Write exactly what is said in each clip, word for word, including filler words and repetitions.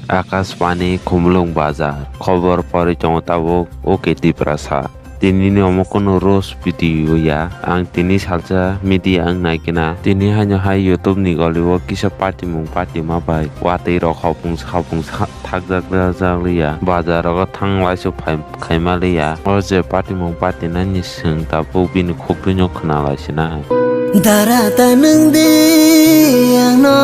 Akashbani Khumulwng Bazar, khobor pori tongo tabuk O K Tiprasa. Tini ni omo kunu roast video ya, ang tini salsa media ang nai kena. Tini haino hai YouTube ni goli o kisa patimung patima bai watwi rok hopung hopung thakjak jak liya, bazar rogo thang lai su phai khaima liya. O je patimung patinani swng tabuk bini khukbino khwnalai sinai. Dara ta nwng di ang no.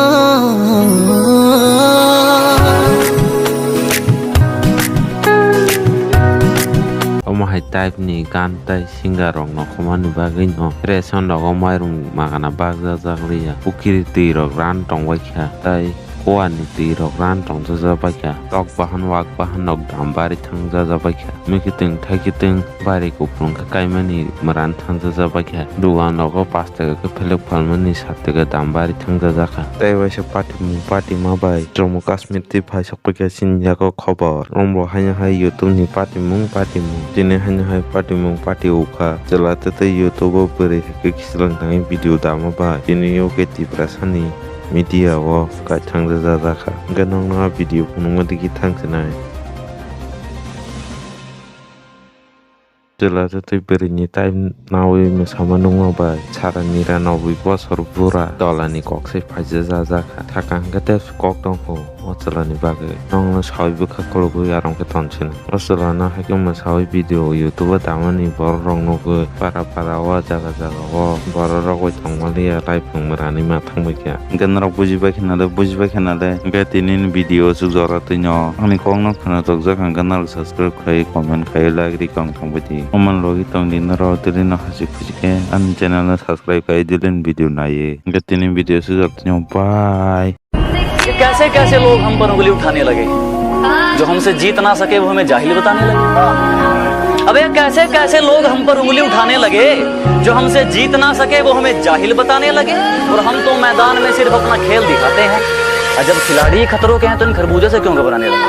Omo hai type ni gan tai singer rok no khomani bagwi no ration rogo mairung magana bakjak jak liya. Pukiri twi rok ran tong bai kha tai Kuani twi rok ran tongjajabaikha, tok bahan wak bahan rok dam bari thangjajabaikha. Mikitwng thaikitwng bari kuplung khe kaimani mwran thangjajabaikha. Dugan rogo pash taka khe phelek phalmani sat taka dam bari thangjajakha. Tei waisa patimung patima bai Jammu Kashmir twi phaisokbaikha chini yago khobor. Ombo haino hai YouTube ni patimung patimung. Tini haino hai patimung pati ukha. Chwla tei tei YouTube o bwrwi hai khe khichlang thangwi video dama bai. Tini O K Tiprasani media o kaithang jajajakha. Hwnkhe nokno a video phunukma digi thang sinai. Chwla tei twi bwrwini tai nawi mwsama nungma bai sara nira nobwi bosor bura tolani kok se phaija jajakha. Thaka hwnkhe tei kok tongkho o chwlani bagwi. Nokno sawi bwkha khulugwi arom khe tonsini. O chwlano haikhe mwsawi video YouTube o damani borok rok nugwi para para o jaga jaga o borok rok bai tongma liya live wng rani ma thangbai kha. Hwnkhe norok bujibai khe nale bujibai khe nale hwnkhe tini ni video o chwk jora twi no ani kok no khwna tokjak hwnkhe norok subscribe khai comment khai like ri kong thangbai di. Oman logi tong di norok tini no hachik khuchik khe ani channel no subscribe khai di len video naiwi. Hwnkhe tini video o chwk jora twi no bye. ये कैसे कैसे लोग हम पर उंगली उठाने लगे, जो हमसे जीत ना सके वो हमें जाहिल बताने लगे। अबे कैसे कैसे लोग हम पर उंगली उठाने लगे, जो हमसे जीत ना सके वो हमें जाहिल बताने लगे। और हम तो मैदान में सिर्फ अपना खेल दिखाते हैं। अजब खिलाड़ी खतरों के हैं तो इन खरबूजे से क्यों घबराने लगे।